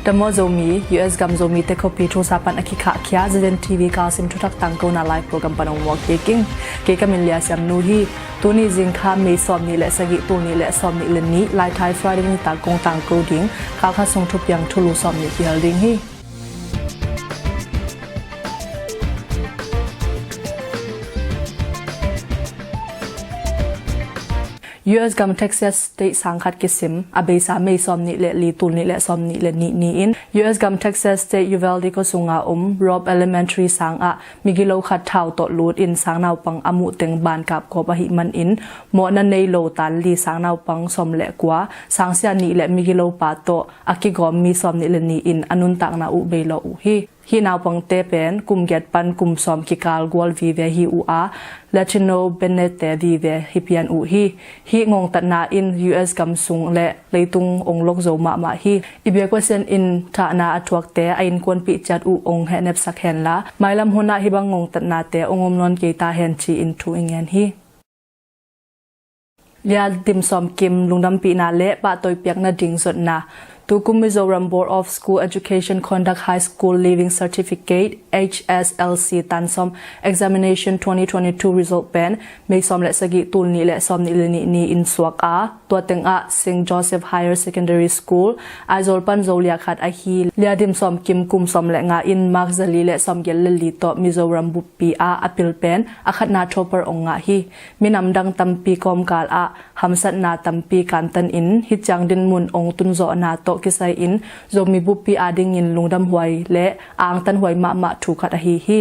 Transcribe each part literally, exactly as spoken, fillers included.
Dam aw Zomi, U S gam Zomite khuapi thusa pan a kikhahkhia Z N T V Kawlsim thuthak tangkona live program pan hong muak kik ing. Kei ka min Lia Siam Nu hi. Tuni zingkha May sawmnih le sagih, tul nih le sawmnih le nih, Laithai Friday nitak kong tangko ding. Kawlkhat sung thupiang thulu sawmnih kihel ding hi. U S gam Texas State sangkhat kisim, a beisa May sawmnih le li, tul nih le sawmnih le nih ni-in U S gam Texas State Uvalde khuasunga om Robb Elementary sangah migilo khat thau tawh lutin sangnaupang a muhteng ban kapkawp ahih manin mawhna nei lo tan li sangnaupang sawm le kua, sangsia nih le migilopa tawh a kigawm mi sawmnih le ni in a nuntakna uh beilawh uh hi. Hih naupangte pen kum giat pan kum sawm kikal gual vive hi uh a, Latino Bennette vive hi pian uh hi. Hih ngongtatna in U S gam sung le leitung ong lokzo mahmah hi. I biak Pasian in thahna a thuakte a innkuanpih ciat uh ong hehnepsak henla, mailam hunah hih bang ngongtatnate ong om nawn kei ta hen ci-in thu i ngen hi. Lia Dim Sawm Kim lungdampihna le pahtawi piakna ding zotna. Tukum Mizoram Board of School Education Conduct High School Leaving Certificate, H S L C, tan sawm examination twenty twenty-two result pen May sawm le sagih, tul nih le sawmnih le nih ni-in suak a, tua tengah Saint Joseph Higher Secondary School, Aizawl pan Zolia khat ahi Lia Dim Sawm Kim kum sawm le nga in mark zali le sawmgiat le li tawh Mizoram buppi ah a pil pen a khatna topper ong ngah hi. Minam dang tampi kawmkal ah hamsatna tampi kantan in hih ciang dinmun ong tunzawhna tawh kisai in Zomi buppi adingin lungdamhuai le angtanhuai mahmah thu khat ahi hi.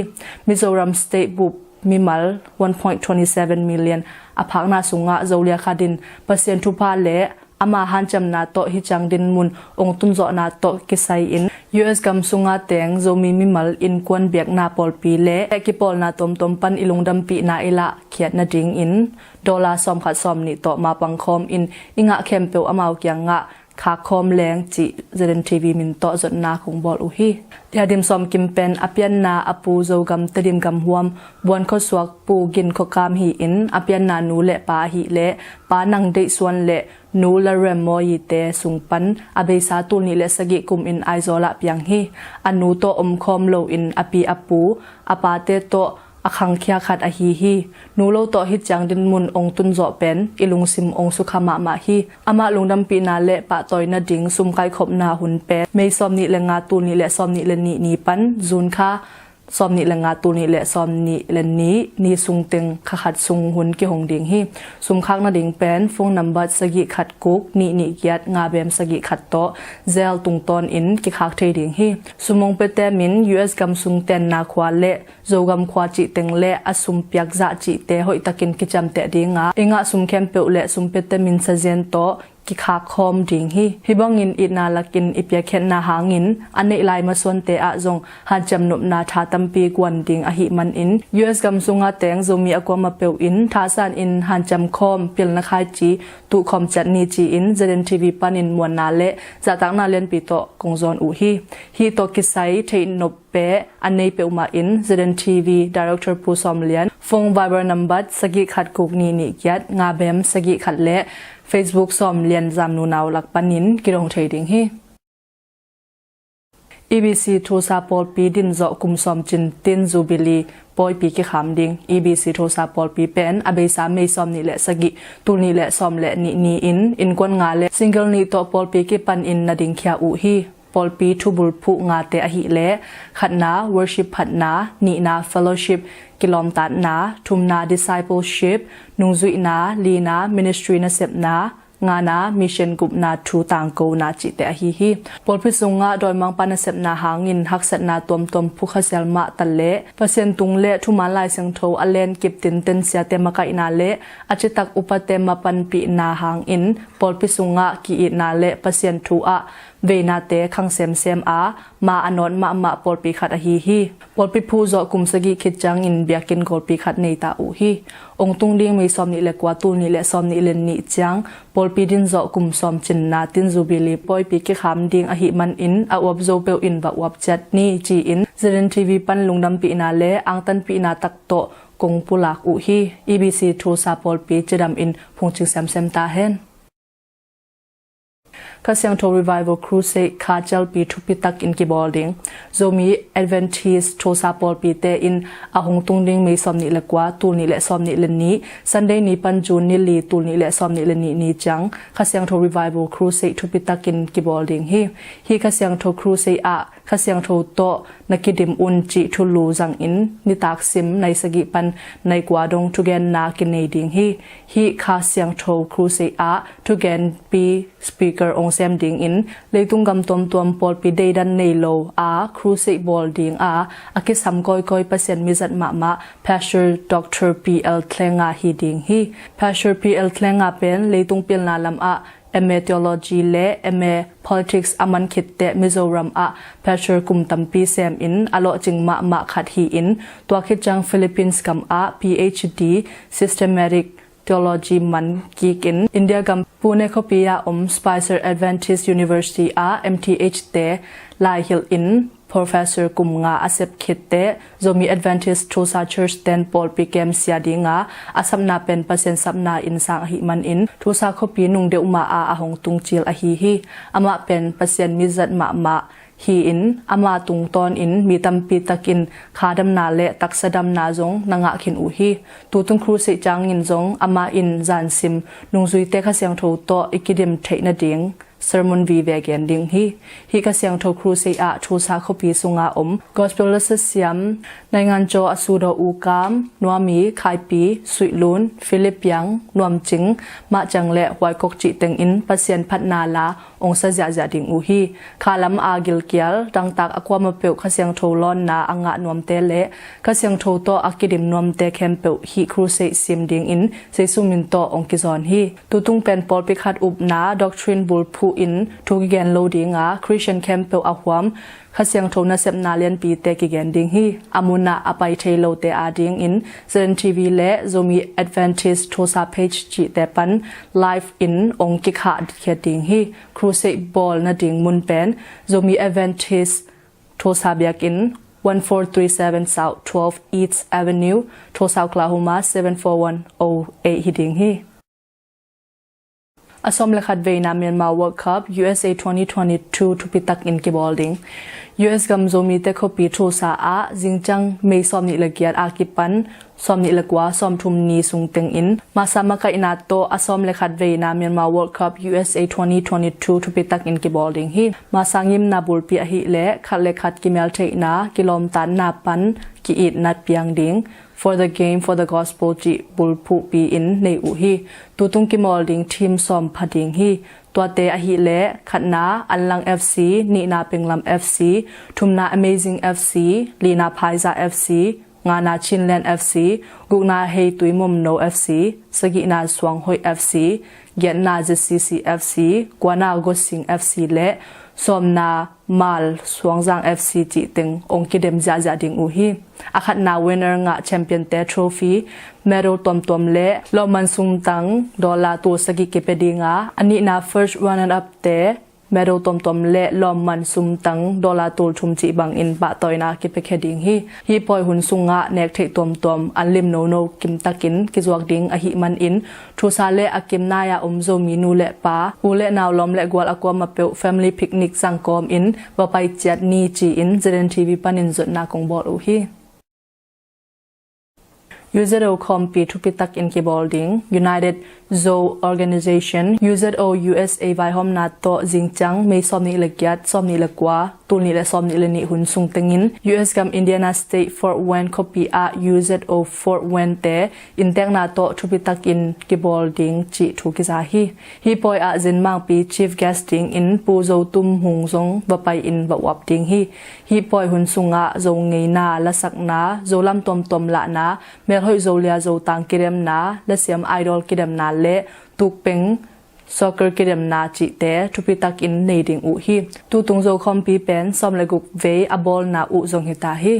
Mizoram State bup mimal one point twenty seven million a phakna sungah Zolia khat in Pasian thupha le ama hanciamna tawh hih ciang dinmun ong tunzawhna tawh kisai in U S gam sunga teng Zomi mimal innkuan biakna pawlpi le kipawlna tuamtuam pan i lungdampihna i lahkhiat nadingin dollar sawmkhat sawmnih tawh mapang khawm in i ngah khempeuh amau kiangah khakkhawm leng cih Z N T V min tawh zotna kong bawl uh hi. Lia Dim Sawm Kim pen a pianna a pu Zogam Tedim gamhuam Buan khuasuak Pu Gin Khua Kam hi-in a pianna nu le pa ahih leh Pa Nang Deih Suan le Nu La Rem Mawi te sung pan a beisa tul nih le sagih kum in Aizawl ah piang hi. A nu tawh omkhawm loin a pi a pu, a pate tawh a khangkhia khat ahi hi. Nu lo tawh hih ciang dinmun ong tunzawh pen i lungsim ong sukha mahmah hi. Amah lungdampihna le pahtawi nading sum kaikhopna hun pen May sawmnih le nga, tul nih le sawmnih le nih ni pan June kha sawmnih le nga, tul nih le sawmnih le nih ni sung teng kha khat sung hun kihong ding hi. Sum khak nading pen phone number sagih khat guk nih nih giat nga bem sagih khat tawh Zelle tungtawn in kikhak thei ding hi. Sum ong piate min U S gam sung tenna khua le Zogam khua cih teng le a sum piak zah cihte hoihtakin kiciamteh ding a, i ngah sum khempeuh le sum piate min sazian tawh kikhak khawm ding hi. Hih bangin itna lakin i piakkhiatna hangin a neih lai masuante ah zong hanciam nopna tha tampi guan ding ahih manin U S gam sunga teng Zomi a kuamah peuh in thasan in hanciam khawm, pilna khaici tuhkhawm ciat ni ci-in Z N T V panin muanna le zahtakna lianpi tawh kong zawn uh hi. Hih tawh kisai theih nop peh a nei peuhmah in Z N T V Director Pu Sawm Lian phone, Viber number sagih khat guk nih nih giat nga bem sagih khat le Facebook Sawm Lian Zamnu Nau lak panin kidong thei ding hi. E B C Tulsa pawlpi dinzawh kum sawm cin tin Jubilee pawipi kikham ding. E B C Tulsa pawlpi pen a beisa May sawmnih le sagih, tul nih le sawm le nih ni-in innkuan nga le single nih tawh pawlpi kipan in na dingkhia uh hi. Pawlpi thubulphuh ngate ahih leh khatna worship phatna, nihna fellowship kilawmtatna, thumna discipleship nungzuihna, lina ministry nasepna, ngana mission gupna thu tangkona cihte ahi hi. Pawlpi sungah dawimangpa nasepna hangin haksatna tuamtuam phukha sial mah taleh Pasian tung le thuman Lai Siangtho a lenkip tinten siate makaihna le a citak upate mapanpihna hangin pawlpi sungah ki-itna le Pasian thu ah veinate khang semsem a, ma a nawt mahmah pawlpi khat ahi hi. Pawlpi phuhzawh kum sagih khit ciangin biakinn golpi khat nei ta uh hi. Ong tung ding May sawmnih le kua, tul nih le sawmnih le nih ciang pawlpi dinzawh kum sawm cinna tin Jubilee pawipi kikham ding ahih manin a uap zo peuh in va uap ciat ni ci-in Z N T V pan lungdampihna le angtanpihna tak tawh kong pulak uh hi. E B C Tulsa pawlpi cidam in phungcing semsem ta hen. Kha Siangtho Revival Crusade kha cialpi thupi takin kibawl ding. Zomi Adventist Tulsa pawlpite in a hong tung ding May sawmnih le kua, tul nih le sawmnih le nih, Sunday ni pan June ni li, tul nih le sawmnih le nih ni ciang Kha Siangtho Revival Crusade thupi takin kibawl ding hi. Hih Kha Siangtho Crusade ah Kha Siangtho tawh na kidim un cih thulu zangin nitak sim nai sagih pan nai kua dong thugenna kinei ding hi. Hih Kha Siangtho Crusade ah thugenpi speaker ong sem dingin leitung gam tuamtuam pawlpi deidan nei lo a crusade bawl ding a a kisam kawikawi Pasian mizat mahmah Pastor Doctor P L Thlenga hi ding hi. Pastor P L Thlenga pen leitung pilna lam ah M A Theology le M A Politics a man khitteh Mizoram ah pastor kum tampi semin a lawhcing mahmah khat hi-in tua khit ciang Philippines gam ah P H D Systematic Theology man kikin India gam Pune khuapi ah om Spicer Adventist University ah M T H te laihilh in Professor kum nga a sep khitteh Zomi Adventist Tulsa Church ten pawlpi kem sia dinga a sapna pen Pasian sapna in sang ahih manin Tulsa khuapi nung deuhmah ah a hong tungcil ahi hi. Amah pen Pasian mizat mahmah hi-in ama tungtawnin mi tampi takin kha damna le taksa damna zong na ngah khin uh hi. Tutung crusade ciangin zong amah in zansim nungzuite Kha Siangtho tawh i kidim theih nading sermon vive gen ding hi. Hih Kha Siangtho Crusade ah Tulsa khuapi sunga om Gospel lasa siam Naingancaw a sudaw U Kam, Nuami, Khaipi, Suihlun, Philip Piang, Nuamcing, Mahcang le Huaikok cih tengin Pasian phatna la ong sa ziahziah ding uh hi. Khalam a gilkial dangtak a kuamah peuh Kha Siangtho lawnna a ngah nuamte le Kha Siangtho tawh a kidim nuamte khempeuh hih crusade sim dingin Jesu min tawh ong kizawn hi. Tutung pen pawlpi khat upna doctrine bulphuh in thu kigen lo dinga Christian khempeuh a huam Kha Siangtho nasepna lianpite kigen ding hi. A munah a pai thei lote adingin Z N T V le Zomi Adventist Tulsa page cihte pan live in ong kikhah khiat ding hi. Crusade bawl nading mun pen Zomi Adventist Tulsa biakinn, one four three seven South twelve East Avenue, Tulsa, Oklahoma seven four one oh eight hi ding hi. A sawm le khat veina Myanmar World Cup U S A twenty twenty-two thupi takin kibawl ding. U S gam Zomite khuapi Tulsa ah zingciang May sawmnih le giat a kipan sawmnih le kua, sawmthum ni sung tengin masa makaihna tawh a sawm le khat veina Myanmar World Cup U S A twenty twenty-two thupi takin kibawl ding hi. Masa ngimna bulpi ahih leh khat le khat kimeltheihna, kilawmtatna pan ki-itna piang ding For the Game, For the Gospel cih bulphuhpi in nei uh hi. Tutung kimawl ding team sawm pha ding hi. Tuate ahih leh khatna Anlang F C, nihna Penglam F C, thumna Amazing F C, lina Phaiza F C, ngana Chinland F C, gukna Heitui Momno F C, sagihna Suanghoih F C, giatna Z C C F C, kuana Gosing F C le sawmna Mal Suangzang F C cih teng ong kidem ziahziah ding uh hi. A khatna winner ngah championte trophy, medal tuamtuam le lawmman sumtang dollar tul sagih kipia dinga, a nihna first runner up te medal tuamtuam le lawmman sumtang dollar tul thum cih bangin pahtawina kipiakhia ding hi. Hih pawi hun sungah nek theih tuamtuam an lim nono kimtakin kizuak ding ahih manin Tulsa le a kimnai-a om Zomi nu le pa, u le nau, lawm le gual a kuamah peuh family picnic zangkawmin va pai ciat ni ci-in Z N T V panin zotna kong bawl uh hi. U Z O khawmpi thupi takin kibawl ding. United Zo Organization, U Z O U S A vaihawmna tawh zingciang May sawmnih le giat, sawmnih le kua, tul nih le sawmnih le nih hun sung tengin U S gam Indiana State Fort Wayne khuapi ah U Z O Fort Wayne te inntekna tawh thupi takin kibawl ding cih thu kiza hi. Hih pawi ah zinmangpi chief guest dingin Pu Zo Tum Hung zong va pai-in va uap ding hi. Hih pawi hun sungah Zo ngeina, lasakna, Zo lam tuamtuam lahna, melhoih Zolia Zotang kidemna, lasiam idol kidemna le tukpeng soccer kidemna cihte thupi takin nei ding uh hi. Tutung Zo khawmpi pen sawm le guk vei a bawlna uh zong hita hi.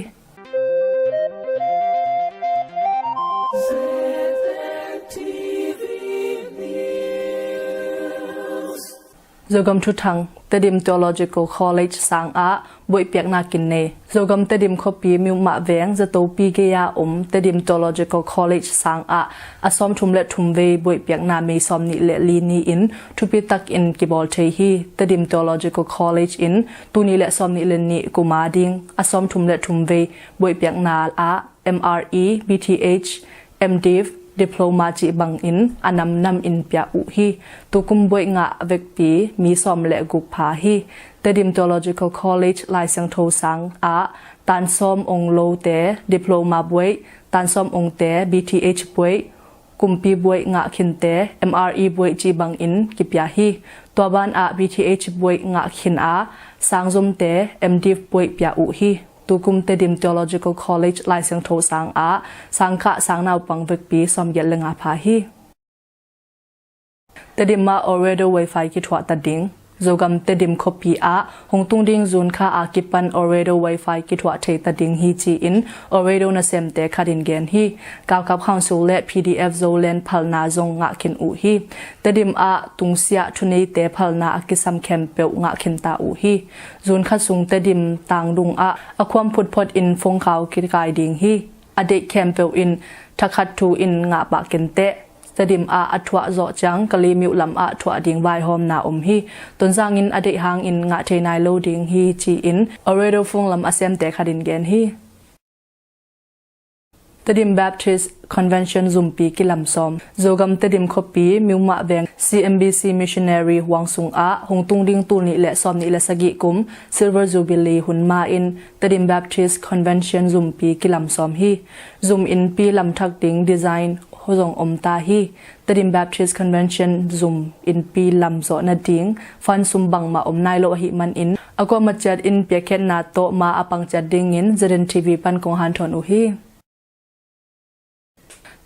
Zogam thuthang. Tedim Theological College sang ah buaihpiakna kin nei. Zogam Tedim khuapi Myumah veng Zatopi gei-a om Tedim Theological College sang ah a sawmthum le thum vei buaihpiakna May sawmnih le li ni-in thupi takin kibawl thei hi. Tedim Theological College in tuni le sawmnih le nih kum a ding a sawmthum le thum vei buaihpiakna ah M R E, B Th, M Div, Diploma cih bangin a namnam in pia uh hi. Tukum buaih ngah vekpi mi sawm le guk pha hi. Tedim Theological College Lai Siangtho sang ah tan sawm ong lote Diploma buaih, tan sawm ongte B Th buaih, kumpi buaih ngah khinte M R E buaih cih bangin kipia hi. Tua ban ah B Th buaih ngah khin a sang zomte M Div buaih pia uh hi. Tukum Tedim Theological College Lai Siangtho sang ah sangkah sang naupang vekpi sawmgiat le nga pha hi. Tedim ah Ooredoo wifi kithuah ta ding. Zogam Tedim khuapi ah hong tung ding June kha a kipan Ooredoo wifi kithuah thei ta ding hi ci-in Ooredoo nasemte khat in gen hi. Galkap Council le P D F Zoland phalna zong ngah khin uh hi. Tedim ah tungsiah thuneite phalna a kisam khempeuh ngah khin ta uh hi. June kha sung Tedim tangdung ah a khuam phutphot in phone khau kikai ding hi. A deih khempeuh in thakhat thu in ngah pah kenteh. Tedim ah a thuah zawh ciang Kalaymyo lam ah thuah ding vaihawmna om hi. Tonzang in a deih hangin ngah thei nai lo ding hi ci-in Ooredoo phone lam a semte khat in gen hi. Tedim Baptist Convention zumpi kilam sawm. Zogam Tedim khuapi Myumah veng C M B C missionary huang sungah hong tung ding tul nih le sawmnih le sagih kum Silver Jubilee hun ma-in Tedim Baptist Convention zumpi kilam sawm hi. Zum innpi lamthak ding design zong om ta hi. Tedim Baptist Convention zum innpi lam zawh nading fund sum bangmah om nai lo ahih manin a kuamah ciat in piakkhiatna tawh ma a pang ciat dingin Z N T V pan kong hanthawn uh hi.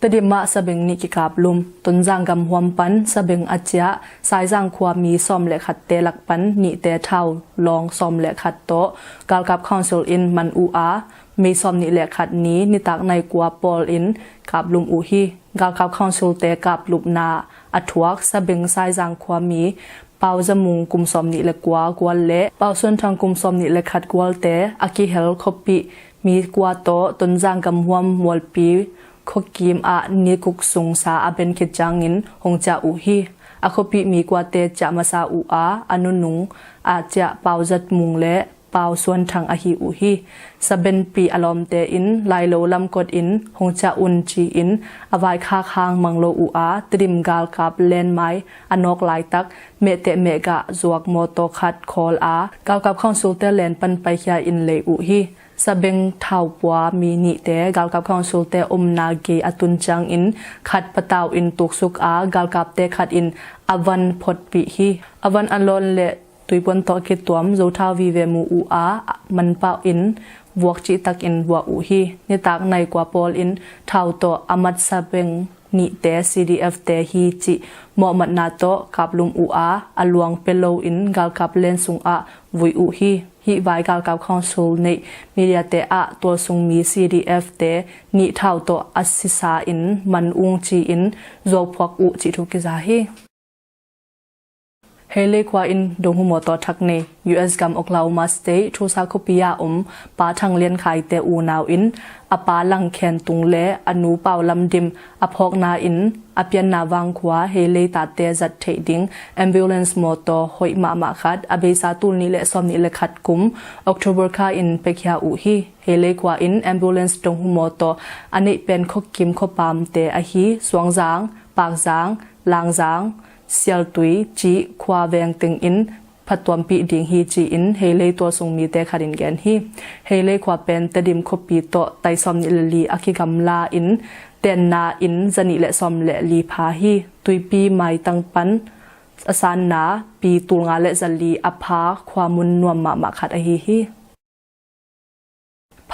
Tedim ah sabeng nih kikaplum. Tonzang gamhuam pan sabeng a ciah Saizang khua mi sawm le khatte lak pan nihte thau lawng sawm le khat tawh Galkap Council in man uh a, May sawmnih le khat ni nitak nai kua pawl in kaplum uh hi. Galkap Council te kaplupna a thuak sabeng Saizang khua mi Pau Za Mung kum sawmnih le kua gual le Pau Suan Thang kum sawmnih le khat gualte a kihel khuapi mi kua tawh Tonzang gamhuam Mualpi khuakim ah nikuk sung sa a ben khit ciangin hong ciah uh hi. A khuapi mi kuate ciah masa uh a, a nunung a ciah Pau Za Mung le Pau Suan Thang ahi uh hi. Sabenpi a lawmte in lailo lam kot in hong ciah un ci-in a vaikhak hang mang lo uh a, Tedim galkap lenmai a nawk laitak mehteh mehgah zuak mawtaw khat khawl a, Galkap Council te len pan paikhia in lei uh hi. Sabeng thaupua mi nihte Galkap Council te omna gei a tun ciangin khat patau in tuksuk a, galkapte khat in a van photpih hi. A van a lawn le tuipuan tawh kituam zothau vive mu uh a, manpau in vuak cihtakin vuak uh hi. Nitak nai kua pawl in thau tawh a mat sabeng nihte C D F te hi cih mawhmatna tawh kaplum uh a, a luang pia lo in galkap len sungah vui uh hi. Hih vai Galkap Council neih mediate ah tualsung mi C D F te nih thau tawh a sisa in man ung ci-in zuauphuak uh cih thu kiza hi. Heilei khua in donghu mawtaw thak nei. U S gam Oklahoma State Tulsa khuapi ah om Pa Thang Lian Khai te unau in a pa Lang Khen Tung le a nu Pau Lam Dim a phawkna in a pianna vang khua Heilei tate zat theih ding ambulance mawtaw hoih mahmah khat a beisa tul nih le sawmnih le khat kum October kha in pekhia uh hi. Heilei khua in ambulance donghu mawtaw a neih pen khuakim khuapamte ahi Suangzang, Pakzang, Langzang, Sialtui cih khua veng teng in phattuampih ding hi ci-in Heilei tualsung mite khat in gen hi. Heilei khua pen Tedim khuapi tawh tai sawmnih le li a kigamla in tenna in zanih le sawm le li pha hi. Tuipi maitang pan a sanna pi tulnga le zali a pha khua mun nuam mahmah khat ahi hi.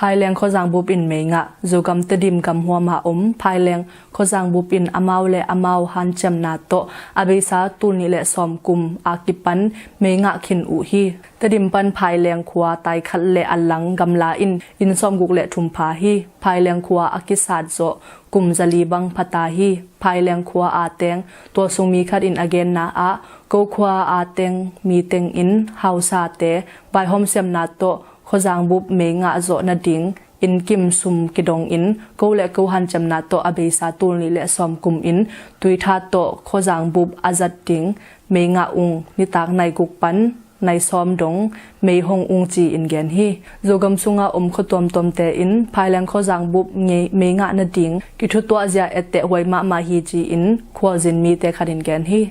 Phaileng khuazang bup in mei ngah. Zogam Tedim gamhuam a om Phaileng khuazang bup in amau le amau hanciamna tawh a beisa tul nih le sawm kum a kipan mei ngah khin uh hi. Tedim pan Phaileng khua taikhat le a lang gamla in inn sawmguk le thum pha hi. Phaileng khua a kisat zawh kum zali bang phata hi. Phaileng khua a teng tualsung mi khat in a genna ah, ko khua a teng mi teng in hausate vaihawm siamna tawh khuazang bup mei ngah zawh nading inn kim sum kidong in, ko le ko hanciamna tawh a beisa tul nih le sawm kum in tuitha tawh khuazang bup a zat ding mei ngah ung. Nitak nai guk pan nai sawm dong mei hong ung ci-in gen hi. Zogam sunga om khua tuamtuamte in Phaileng khuazang bup ngei mei ngah nading kithutuahzia etteh huai mahmah hi ci-in khualzin mite khat in gen hi.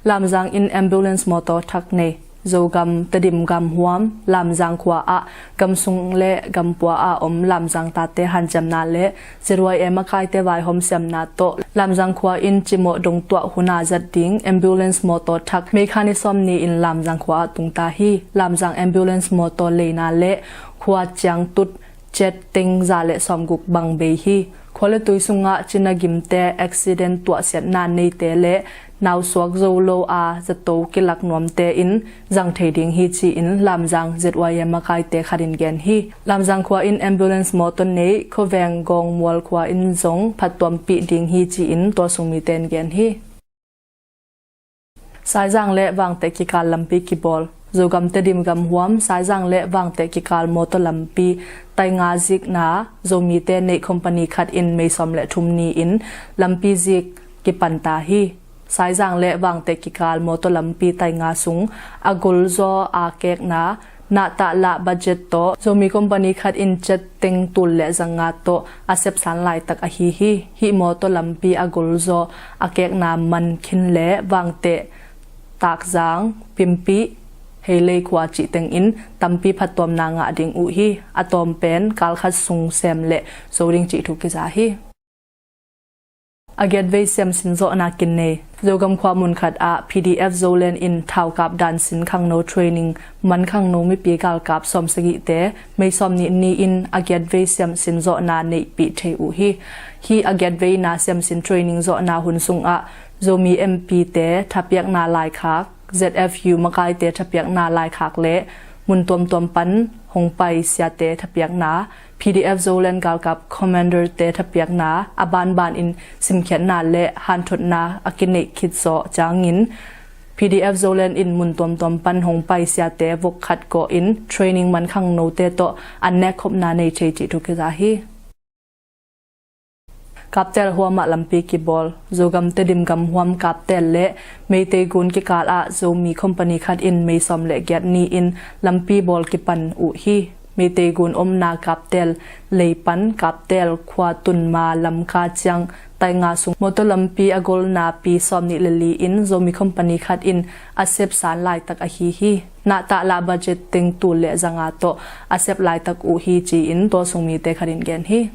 Lamzang in ambulance mawtaw thak nei. Zogam Tedim gamhuam Lamzang khua ah gamsung le gampua a om Lamzang tate hanciamna le Z Y A makaite vaihawm siamna tawh Lamzang khua in cimawh dongtuah huna zat ding ambulance mawtaw thak May kha ni sawm ni-in Lamzang khua ah tungta hi. Lamzang ambulance mawtaw leina le khua ciang tut cet teng za le sawmguk bang bei hi. Khua le tui sungah cina gimte, accident tuahsiatna neite le nausuak zo lo a zato kilak nuamte in zang thei ding hi ci-in Lamzang Z Y A makaite khat in gen hi. Lamzang khua in ambulance mawtaw nei khuaveng Gawngmual khua in zong phattuampih ding hi ci-in tualsung mite in gen hi. Saizang le Vangteh kikal lampi kibawl. Zogam Tedim gamhuam Saizang le Vangteh kikal mawtaw lampi tainga zikna Zomite neih company khat in May sawm le thum ni-in lampi zik kipanta hi. Saizang le Vangteh kikal mawtaw lampi tainga sung a golzaw a kekna nahtahlah budget tawh Zomi company khat in cet teng tul le zanga tawh a sepsan laitak ahi hi. Hih mawtaw lampi a golzaw a kekna man khin le Vangteh, Takzang, Pimpih, Heilei khua cih tengin tampi phattuamna ngah ding uh hi. A tawm pen kalkhat sung sem le zo ding cih thu kiza hi. A giatvei siamsin zawhna kinei. Zogam khua munkhat ah P D F Zoland in thaukap dan sin khangno training man khangno mipi galkap sawmsagihte May sawm ni ni-in a giatvei siamsin zawhna neihpih thei uh hi. Hih a giatveina siamsin training zawhna hun sungah Zomi M P te thapiakna laikhak, Z F U makaite thapiakna laikhak le mun tuamtuam pan hong pai siate thapiakna, P D F Zoland galkap commander te thapiakna, a banban in simkhiatna le hanthotna a kineih khit zawh ciangin P D F Zoland in mun tuamtuam pan hong pai siate vok khat kawh in training man khangnote tawh an nekkhopna nei thei cih thu kiza hi. Kaptel huamah lampi kibawl. Zogam Tedim gamhuam Kaptel le Meitei gun kikal ah Zomi company khat in May sawm le giat ni-in lampi bawl kipan uh hi. Meitei gun omna Kaptel lei pan Kaptel khua tunma Lamka ciang tainga sung mawtaw lampi a golna pi sawm nih le li in Zomi company khat in a sepsan laitak ahi hi. Nahtahlah budget teng tul le zanga tawh a sep laitak uh hi ci-in tualsung mite khat in gen hi.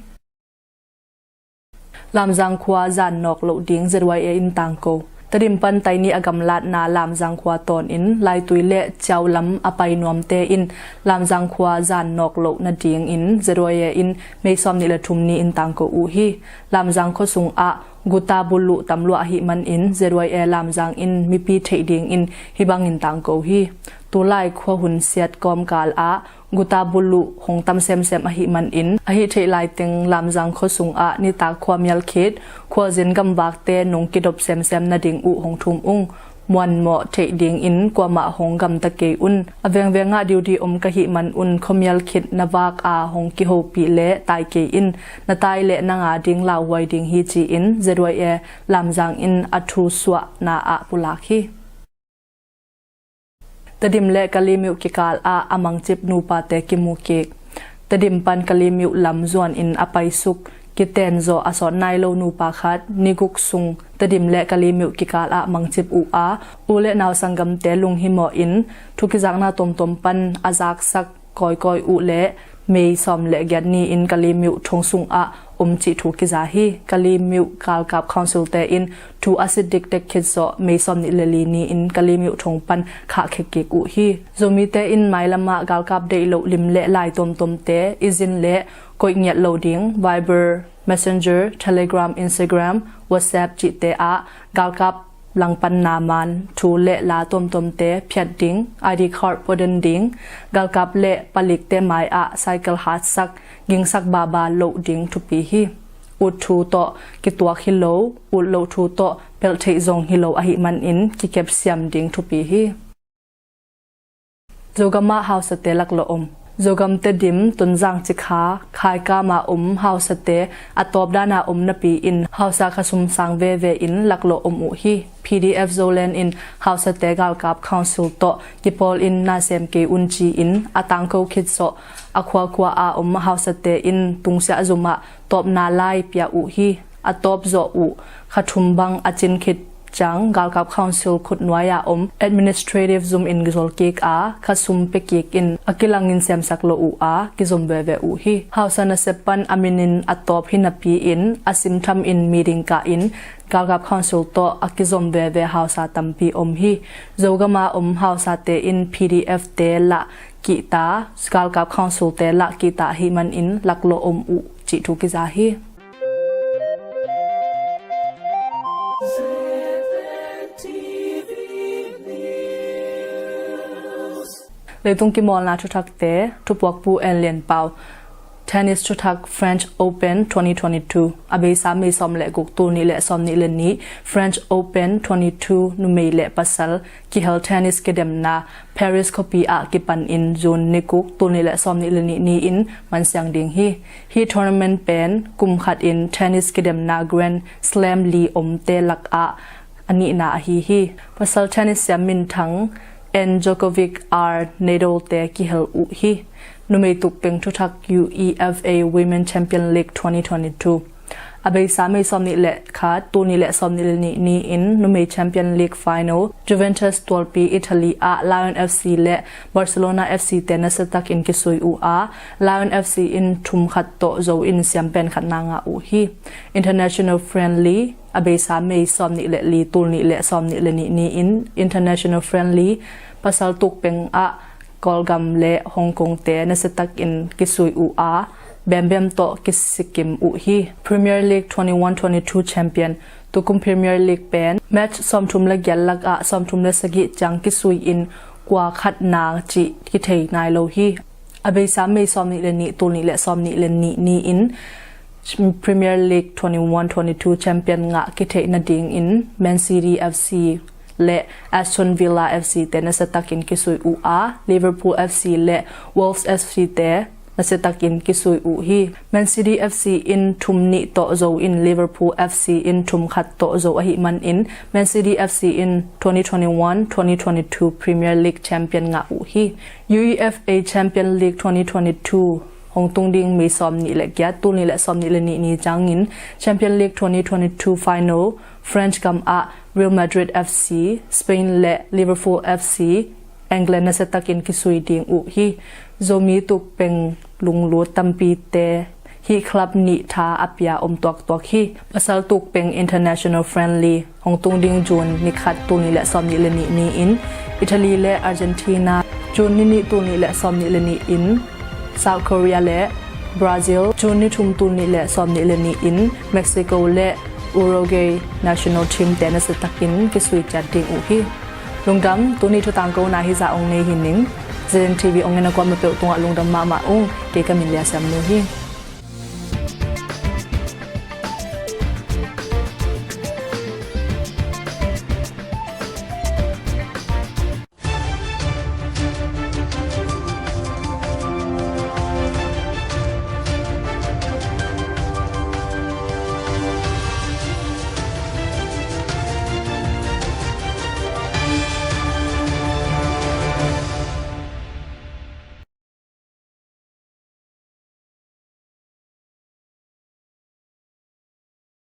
Lamzang khua zan nawk loh ding Z Y A in tangko. Tedim pan Taini a gamlatna Lamzang khua tawnin Laitui le Ciau lam a pai nuamte in Lamzang khua zan nawk loh nadingin Z Y A in May sawm nih le thum ni-in tangko uh hi. Lamzang khuasung ah guta buluh tamluah ahih manin Z Y A Lamzang in mipi theih dingin hih bangin tangko hi. Tulai khua hun siat kawmkal ah guta buluh hong tam semsem ahih manin, ahih theih laiteng Lamzang khuasung ah nitak khuamial khit khualzin gamvakte nong kidop semsem nading uh hong thum ung. Muanmawh theih dingin kuamah hong gamta kei un. A vengveng ah duty om ka hih manun khuamial khit na vak a hong kihopih le tai kei in. Na tai le nang a ding lauhuai ding hi ci-in Z Y A Lamzang in a thu suahna ah pulak hi. Tedim le Kalemyo kikal ah a mangcip nupate kimu kik. Tedim pan Kalemyo lam zuanin a paisuk, kitenzawh a sawt nai lo nupa khat ni guk sung Tedim le Kalemyo kikal ah mangcip uh a, u le nau sanggamte lunghimawh in thu kizakna tuamtuam pan a zaksak kawikawi uh le May sawm le giat ni-in Kalemyo thong sungah um cih thu kiza hi. Kalaymyo galkap council te in thu a sit dikdek khit zawh May sawmnih le li ni-in Kalaymyo thong pan khahkhia kik uh hi. Zomite in mailamah galkap deih loh lim le lai tuamtuamte izin le koih ngiat loh ding Viber, Messenger, Telegram, Instagram, WhatsApp cihte ah galkap langpanna man thu le la tuamtuamte phiat ding, I D card puaden ding, galkap le palikte mai-ah cycle hatsak, gingsak baba loh ding thupi hi. Ut thu tawh kituak hi lo, ut loh thu tawh pelh theih zong hi lo ahih manin kikep siam ding thupi hi. Zogamah hausate laklawh om. Zogam Tedim, Tonzang, Cikha, Khaikam a om hausate a tawpdana om napi-in hausa khasum sang veve in laklawh om uh hi. P D F Zoland in hausate galkap council tawh kipawl in na sem kei un ci-in a tangko khit zawh a khuakhua a om hausate in tungsiah zumah tawpna lai pia uh hi. A tawp zawh uh kha thum bang a cin khit ciang galkap council khutnuai-a om administrative zum in zol kik a, khasum pia kik in a kilangin semsak lo uh a, kizom veve uh hi. Hausa nasep pan a minin a tawp hi napi-in a simtham in meeting kah in galkap council tawh a kizom veve hausa tampi om hi. Zogama om hausate in P D F te lah kihta, galkap council te lah kihta ahih manin laklawh om uh cih thu kiza hi. Leitung kimawlna thuthakte, thupuakpu En Lian Pau. Tennis thuthak French Open twenty twenty-two. A beisa May sawm le guk, tul nih le sawm nih le nih, French Open twenty-two numei le pasal kihel tennis kidemna Paris khuapi ah kipan in June ni guk, tul nih le sawm nih le nih ni-in mansiang ding hi. Hih tournament pen kum khat in tennis kidemna Grand Slam li omte lakah a nihna ahi hi. Pasal tennis siam minthang N Djokovic, R Nadal te kihel uh hi. Numei tukpeng thuthak UEFA Women Champion League twenty twenty-two. A beisa May sawm nih le khat, tul nih le sawm nih le nih ni-in numei Champion League final Juventus tualpi Italy ah Lyon F C le Barcelona F C te nasiatakin kisui uh a, Lyon F C in thum khat tawh zo in siampen khatna ngah uh hi. International friendly, a beisa May sawm nih le li, tul nih le sawm nih le nih ni-in international friendly pasal tukpeng ah Kawlgam le Hong Kong te nasiatakin kisui uh a, bembem tawh kisikim uh hi. Premier League twenty-one twenty-two champion, tukum Premier League pen match sawmthum le giat lakah sawmthum le sagih ciang kisui in kua khatna cih kithei nai lo hi. A beisa May sawm nih le nih, tul nih le sawm nih le nih ni-in Premier League twenty-one twenty-two champion ngah kitheih nadingin Man City F C le Aston Villa F C te nasiatakin kisui uh a, Liverpool F C le Wolves F C te nasiatakin kisui uh hi. Man City F C in thum nih tawh zo in Liverpool F C in thum khat tawh zo ahih manin Man City F C in twenty twenty-one twenty twenty-two Premier League champion ngah uh hi. UEFA Champion League twenty twenty-two hong tung ding May sawm nih le giat, tul nih le sawm nih le nih ni ciangin Champion League twenty twenty-two final French gam ah Real Madrid F C, Spain le Liverpool F C, England nasiatakin kisui ding uh hi. Zomi tukpeng lunglut tampite hih club nih tha a pia om tuaktuak hi. Pasal tukpeng international friendly hong tung ding June ni khat, tul nih le sawm nih le nih ni-in Italy le Argentina, June ni nih, tul nih le sawm nih le nih in South Korea le Brazil, June ni thum, tul nih le sawm nih le nih in Mexico le Uruguay national team te nasiatakin kisui ciat ding uh hi. Lungdam, tuni thutangkona hizah ong nei hi ning. Z N T V ong en a kuamah peuh tungah lungdam mahmah ung. Kei ka min Lia Siam Nu hi.